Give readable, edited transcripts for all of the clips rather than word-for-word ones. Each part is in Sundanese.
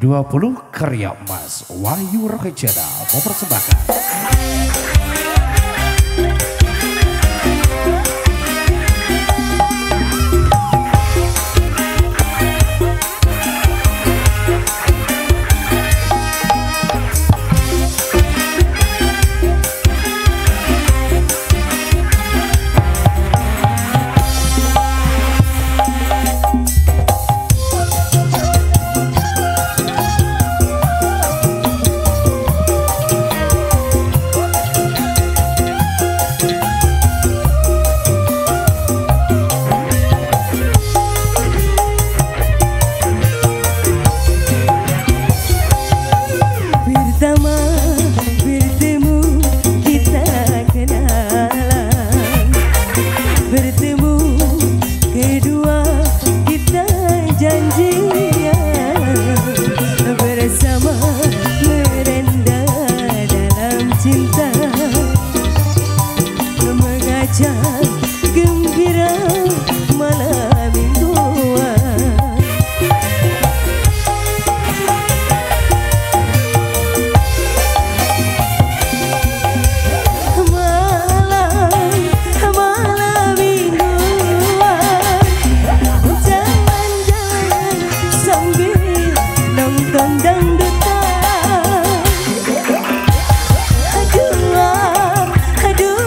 20 karya Mas Wahyu Rohejana mempersembahkan. Gembira malam mingguan, malam mingguan, jalan-jalan sambil nonton dangdutan. Aduh, aduh,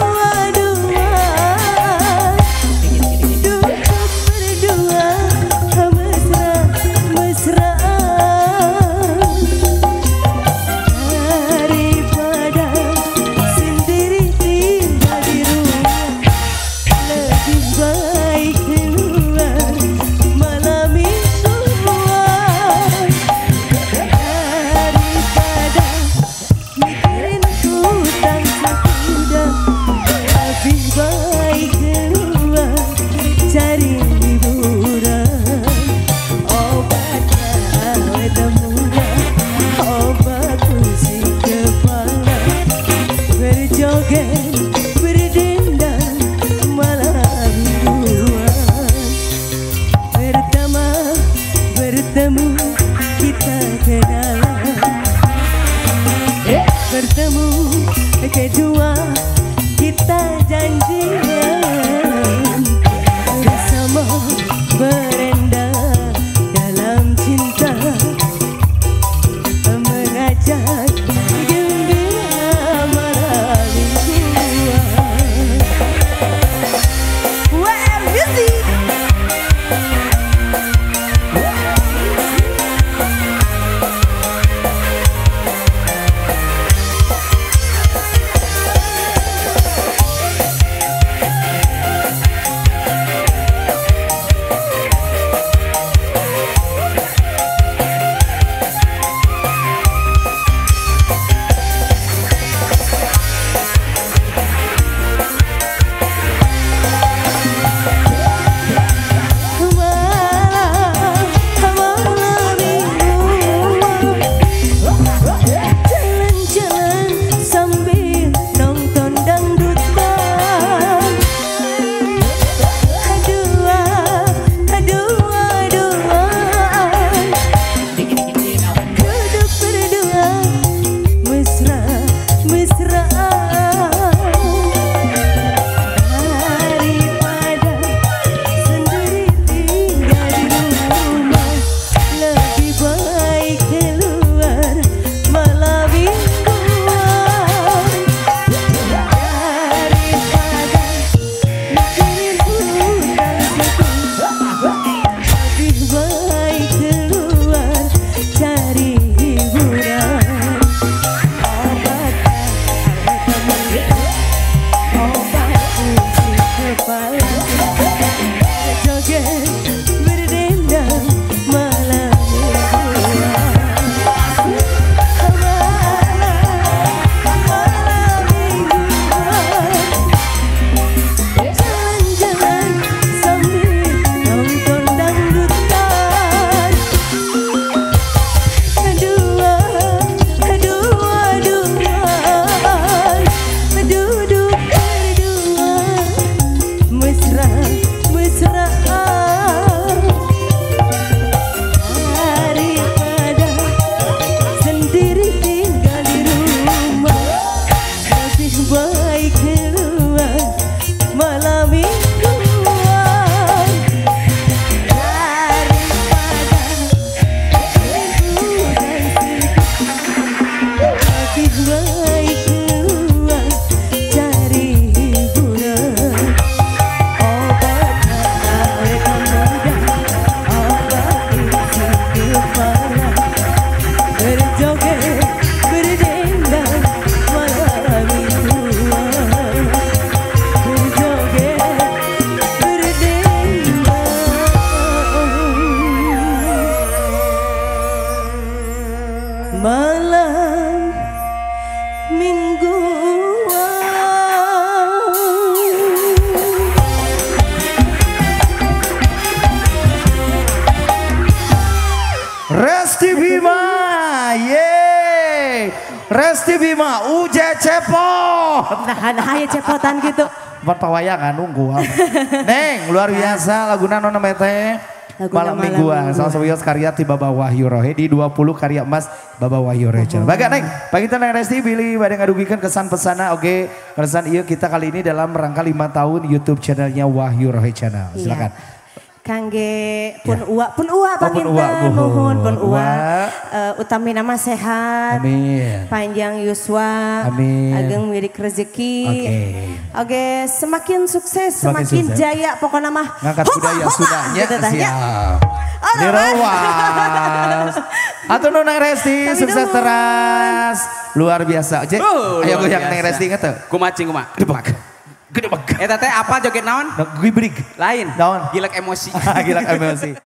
berdendang malam mingguan. Pertama bertemu kita kenalan, bertemu kedua kita janjian, bersama berendang dalam cinta, mengajak gembira malam mingguan. WR Music. Malam mingguan. Resti Bima, yeay. Resti Bima, UJ cepot. Nah, ya cepotan gitu. Buat pawayangan nunggu. Neng, luar biasa laguna nona mete. Malam mingguan, salah satu karya ti Baba Wahyu Rohe di 20 karya emas Baba Wahyu Rohe. Baga Neng, pagi Neng Resti bilih bade ngadugikeun kesan pesana oke. Kesan ieu kita kali ini dalam rangka 5 tahun YouTube channelnya Wahyu Rohe Channel. Silakan. Iya. Kangge pun uwa panginten nuhun pun uwa utami nama sehat. Amin. Panjang yuswa. Amin. Ageng wirik rezeki. Oke, semakin sukses, semakin jaya pokoknya mah. Ngangkat budaya Sundanya siap. Direwas. Atur nuhun Neng Resti, sukses teras. Luar biasa. Ayo goyang Neng Resti inget tuh. Kumacing kumaha. Gedebak. Gedebak. Eta teh apa joget naon? Gibrik. Lain. Naon? Gilek emosi. Gilek emosi.